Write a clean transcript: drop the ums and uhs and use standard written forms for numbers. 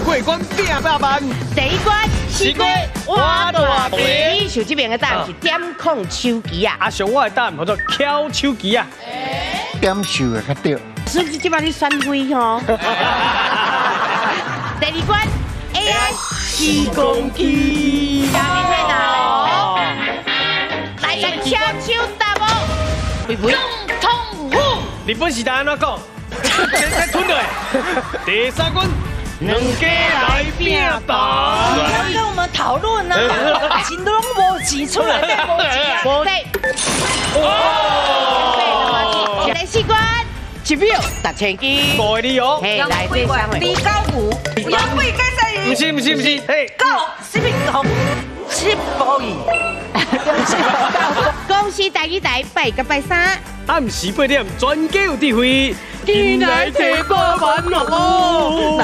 過關拼百萬。第一關西瓜挖大餅，像這邊的答案是點控手機啊。阿上我的答案叫做翹手機啊。點數會較對。所以這擺你選妃吼。第二關 AI 施工機，下面在哪？來用翹手答無？肥肥。總統府。日本時代按怎講？這吞落。第三關兩家來拼盤。要跟我們討論啊，錢都攏無錢出來，真無錢啊。對。哇！第四關一秒達千金。五個字哦。嘿，來這三位。二九五，有幾個毋是毋是毋是，嘿。九十五，七五二。恭喜第二台拜個拜三。暗時8點，全家有智慧，進來提百萬哦！